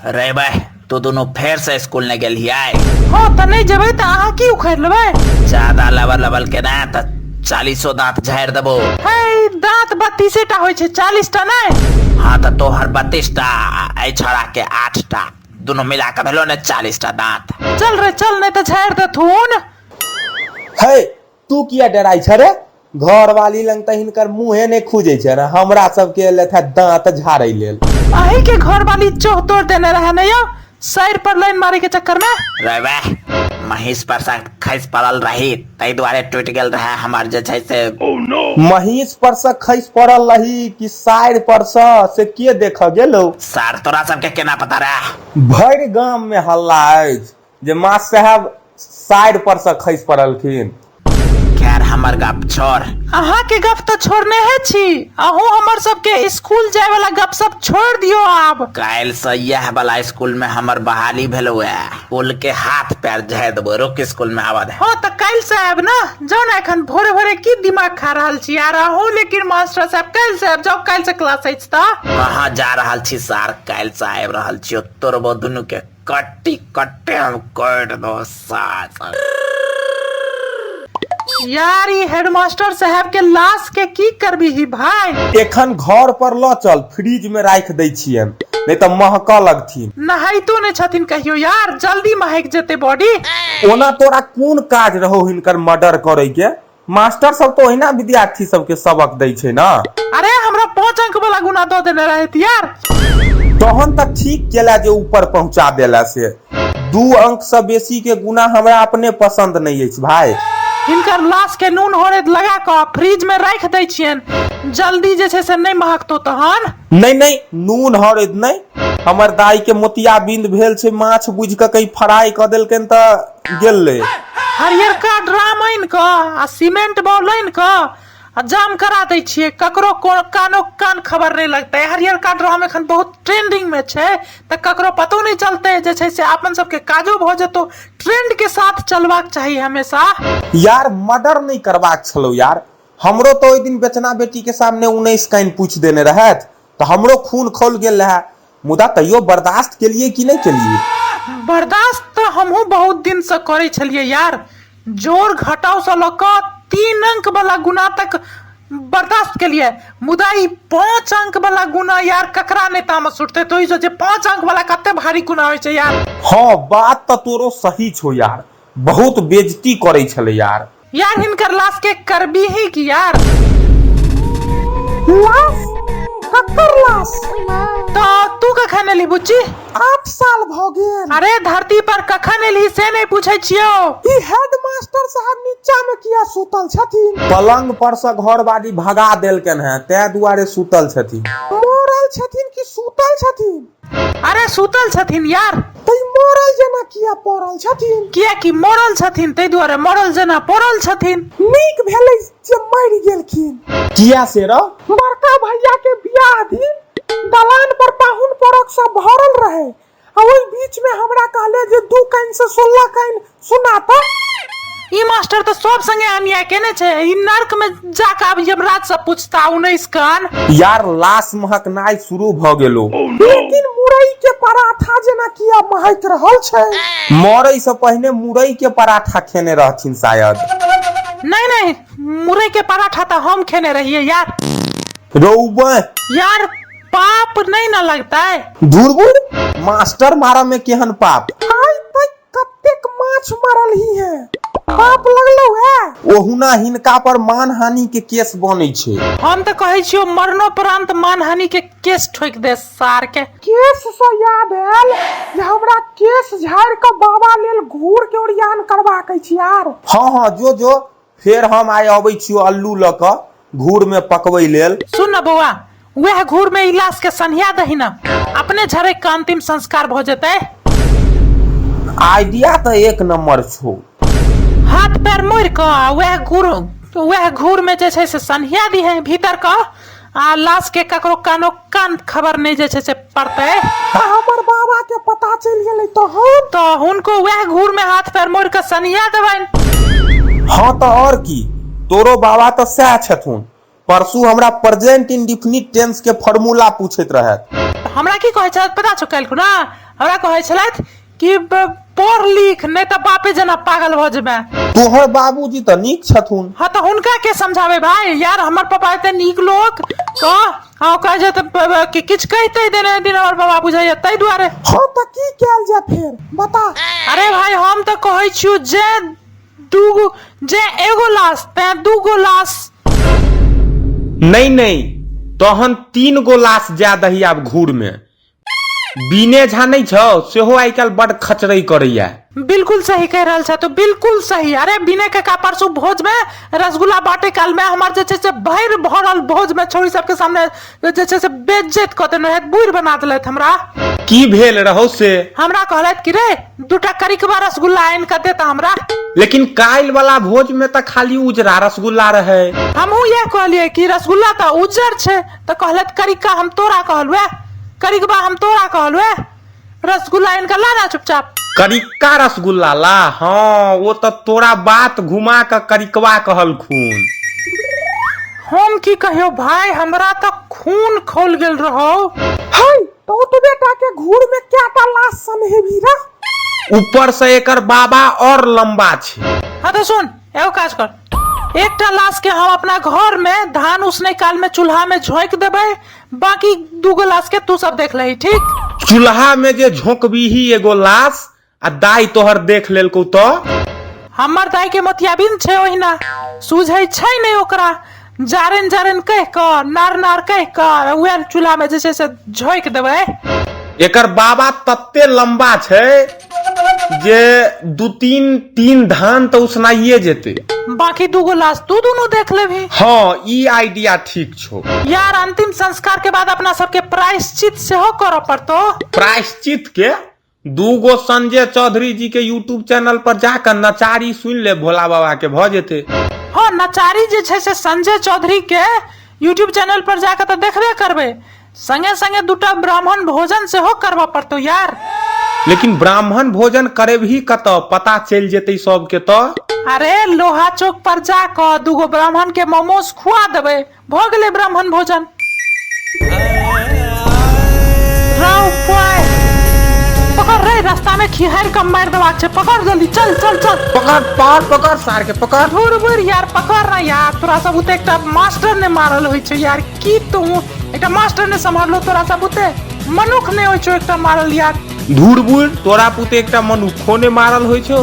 रे बे, तू दुनू फेर से स्कूल नहीं गेलही आइ? हँ तऽ नहि जेबै तऽ अहाँ की उखाड़ि लेबै? ज्यादा लबर लबर के ना तऽ 40 दांत झाड़ि देबो। हे, दांत 32 टा होइ छै, 40 टा नहि। हाँ तऽ तोहर 32 टा, एहि छौड़ा के 8 टा, दुनू मिला के भेलो ने 40 टा दांत। चल रे चल, नहि तऽ झाड़ि देथुन। हे, तू किया डराइ छ रे? घरवाली लंग तऽ हिनकर मुँहे नहि खुजै छै ने, हमरा सबके एलथि हे दाँत झाड़ै लेल। अहीं के घरवाली चोह तोड़ देने रहे ने यौ, सर पर लाइन मारे के चक्कर में। रे बे, महीष पर से खसि पड़ल रही ताहि दुआरे टूटि गेल रहे हमर जे छै से। महीष पर से खसि पड़ल रही कि साइर पर से, से के देखऽ गेलौ? सार तोरा सबके केना पता रहे? भरि गाम में हल्ला अछि जे मास्टर साहेब साइड पर से खसि पड़लखिन। खैर हमर गप छोड़। अहाँ के गप तऽ छोड़ने हे छी, अहूँ हमर सबके स्कूल जाय वाला गप सब छोड़ दियो आब। काल्हि से यह वाला स्कूल में हमर बहाली भेलो है, स्कूल के हाथ पैर झाड़ि देबो, रुक स्कूल में आबऽ दे। हाँ तऽ काल्हि से आयब ना, जाउ ने एखन भोरे भोरे की दिमाग खा रहल छी यार अहूँ, लेकिन मास्टर साहब काल्हि से आयब, जाउ काल्हि से क्लास अछि तऽ। कहाँ जा रहल छी सार, काल्हि से आबि रहल छी, तोरबो दुनू के कट्टी कट्टे हम काटि दो सार। यार ई हेडमास्टर साहब के लाश के की करबी भाई? एखन घर पर ल चल, फ्रिज में राखि दै छियनि, नहीं तऽ महकऽ लगथिन। नहाइतो नहीं छथिन कहियो यार, जल्दी महक जेते बॉडी। ओना तोरा कोन काज रहो हिनकर मर्डर करे के? मास्टर सब तो ओहिना विद्यार्थी सबके सबक दै छै ना। अरे हमरा 5 अंक वाला गुना दऽ देने रहैत यार। तहन तऽ ठीक केला जे ऊपर पहुंचा देला से। 2 अंक से बेसी के गुना हमरा अपने पसंद नहीं अछि भाई। हिनकर लाश के नून हरैद लगा कऽ फ्रिज में राखि दै छियनि, जल्दी जे छै से नहि महकतो तहन। नहीं नहीं, नून हरैद नहीं, हमर दाई के मोतियाबिंद भेल छै, माछ बुझि कऽ कहीं फ्राई कऽ देलकनि तऽ गेलै। हरियरका ड्राम आनि कऽ आ सीमेंट बॉल आनि कऽ आ जाम करा दै छियै, ककरो कानो कान खबर नहि लगतै। हरियरका ड्राम एखन बहुत ट्रेंडिंग में छै, तऽ ककरो पतो नहि चलतै, जे छै से अपन सबके काजो भऽ जेतौ। ट्रेंड के साथ चलबाक चाही हमेशा। यार मर्डर नहि करबाक छलौ यार, हमरो तऽ ओहि दिन बेचना बेटी के सामने 19 काइन पूछि देने रहथि तऽ हमरो खून खौल गेल रहए, मुदा तैयो बर्दाश्त केलिए कि नहि केलिए? बर्दाश्त तऽ हमहूँ बहुत दिन से करै छलियै यार, जोर घटाव से लऽ कऽ 3 अंक वाला गुना तक बर्दाश्त केलिए, मुदा ई 5 अंक वाला गुना यार ककरा नहि तामस उठतै? तो ई सोचे 5 अंक वाला कते भारी गुना होइ छै यार। हाँ बात तऽ तोरो सही छौ यार, बहुत बेइज्जती करै छलै यार। यार हिनकर लाश के करबी ही की यार? लाश? ककर लाश? तो तू कखन एली बुच्ची? 8 साल भ गेल। अरे धरती पर कखन एली से नहीं पूछै छियौ। ई हेडमास्टर साहब नीचा में किया सुतल छथिन? पलंग पर से घरवाली भगा देलकन है, तै दुआरे सुतल छथिन। मरल छथिन कि सुतल छथिन? अरे सुतल छथिन यार। तै मरल जेना किया पड़ल छथिन? कियाकि मरल छथिन तै दुआरे मरल जेना पड़ल छथिन। नीक भेलै जे मरि गेलखिन। किया से रौ? बड़का भैया के बियाह दिन दलान पर पाहुन परक सब भरल रहे, आ ओहि बीच में हमरा कहले जे 2 काइन से 16 काइन सुना त। ई मास्टर तऽ सब संगे अन्याय केने छै, ई नर्क में जाके आब यमराज से पूछता 19 कान। यार लाश महकनाइ शुरू भ गेलो। लेकिन मुरई के पराठा जेना किया महक रहल छै? मरै से पहिने मुरई के पराठा खेने रहथिन शायद। नहीं नहीं, मुरई के पराठा तऽ हम खेने रहिए यार। रौबे। यार पाप नहीं ना लगता है? धुरबुर, मास्टर मारा में केहन पाप? आइ तक कतेक माछ मारल ही है, पाप लगलो है? ओहुना हिनका पर मानहानि के केस बनै छै। हम तऽ कहै छियौ मरणोपरांत मानहानि के केस ठोकि दे सार के। केस से याद आयल जे हमरा केस झाड़ि कऽ बाबा लेल घूर के ओरियान करबाक अछि यार। हाँ हाँ जो जो, फेर हम आइ अबै छियौ अल्लू लऽ कऽ घूर में पकबै लेल। सुन न बौआ, वएह घूर में ई लाश के सन्हिया दही न, अपने झरक के अंतिम संस्कार भ जेतै। आइडिया तऽ एक नंबर छौ। हाथ पैर मोड़ कऽ आ वएह घूर में जे छै से सन्हिया दिहे भीतर कऽ, आ लाश के ककरो कानो कान खबर नहि जे छै से पड़तै। आ हमर बाबा के पता चलि गेलै तहन? तऽ हुनको वएह घूर में हाथ पैर मोड़ कऽ सन्हिया देबनि। हाँ तऽ और की, तोरो बाबा तऽ सएह छथुन। परसू हमरा प्रेजेंट इनडिफिनिट टेंस के फॉर्मूला पूछैत रहथि। हमरा की कहै छलथि पता छौ काल्हि खुना? हमरा कहै छलथि कि पढ़ लिख, नहि तऽ बापे जेना पागल भऽ जेबै। तोहर बाबूजी तऽ नीक छथुन। हाँ, तऽ हुनका के समझाबै भाई यार? हमर पापा एते नीक लोक कह, हाँ, कहै छै तऽ कि किछु कहिते देने दिन हमर बाबा बुझैया, ताहि दुआरे। हाँ, तऽ की कयल जाय फेर, बता। अरे भाई, हम तऽ कहै छियौ जे दूगो जे एगो लाश तें दूगो लाश। नहि नहि, तहन 3 गो लाश जा दही आब घूर में। बीने झा नहि छौ, सेहो आइ काल्हि बड खचरै करैया। बिल्कुल सही कहि रहल छ तू, बिल्कुल सही। अरे विनय काका परसू भोज में रसगुल्ला बांटे काल में हमर जे छै से भरि भरल भोज में छौड़ी सबके सामने जे छै से बेइज्जत कऽ देने रहथि, बुरि बना देलथि हमरा। की भेल रहौ से? हमरा कहलथि कि रे, दूटा करिकबा रसगुल्ला आनि कऽ देता हमरा। लेकिन काल्हि वाला भोज में तऽ खाली उजरा रसगुल्ला रहै। हमहूँ इएह कहलियै कि रसगुल्ला तऽ उज्जर छै, तऽ कहलथि करिका हम तोरा कहलुए, करिकबा हम तोरा कहलुए, रसगुल्ला आनि कऽ ला ना चुपचाप। करिक्का रसगुल्ला ला? हाँ, ओ तऽ तोरा बात घुमा कऽ करिकवा कहलखुन। हम की कहियो भाई, हमरा तऽ खून खौल गेल रहौ। है, तऽ ओतबे टा के घूर में कएटा लाश सन्हेबी रे? ऊपर से एकर बाबा और लंबा छै। हाँ, तऽ सुन, एगो काज कर, एकटा लाश के हम अपना घर में धान उसने काल में चूल्हा में झोंक देबै, बाकी दूगो लाश के तू सब देख लही, ठीक? चूल्हा में जे झोंकबीही एगो लाश आ दाई तोहर देख लेलकौ तऽ? हमर दाई के मोतियाबिंद छै, ओहिना सूझै छै नहि ओकरा। जारन जारन कहि कऽ, नार नार कहि कऽ उएह चूल्हा में जे छै से झोंकि देबै। एकर बाबा तते लंबा छै जे 2-3 टीन धान तऽ उसनाइए जेतै। बाकी दूगो लाश तू दुनू देख लेबही। हाँ, ई आइडिया ठीक छौ। यार, अंतिम संस्कार के बाद अपना सबके प्रायश्चित सेहो करऽ पड़तो। प्रायश्चित के दूगो संजय चौधरी जी के यूट्यूब चैनल पर जाकर नचारी सुनि ले भोला बाबा के, भऽ जेतै। हाँ, नचारी जे छै से संजय चौधरी के यूट्यूब चैनल पर जाकर तऽ देखबे करबै, संगे संगे दूटा ब्राह्मण भोजन सेहो करबऽ पड़तौ यार। लेकिन ब्राह्मण भोजन करेबही कतऽ, पता चलि जेतै सबके तऽ? अरे लोहा चौक पर जाकऽ दूगो ब्राह्मण के मोमोज खुआ देबै, भऽ गेलै ब्राह्मण भोजन। राव पाय, पकड़ रे, रास्ता में खिहार कम मारि देबाक छै, पकड़ जल्दी, चल चल चल। पकड़ पकड़ पकड़ सार के पकड़। धुर बुर यार, पकड़ ना यार, तोरा सब उते एकटा मास्टर ने मारल होइ छै यार। की तू एकटा मास्टर ने सम्हारलो, तोरा सब उते मनुख नहि होइ छौ एकटा मारल यार। धुर बुर, तोरा पुते एकटा मनुखो ने मारल होइ छौ।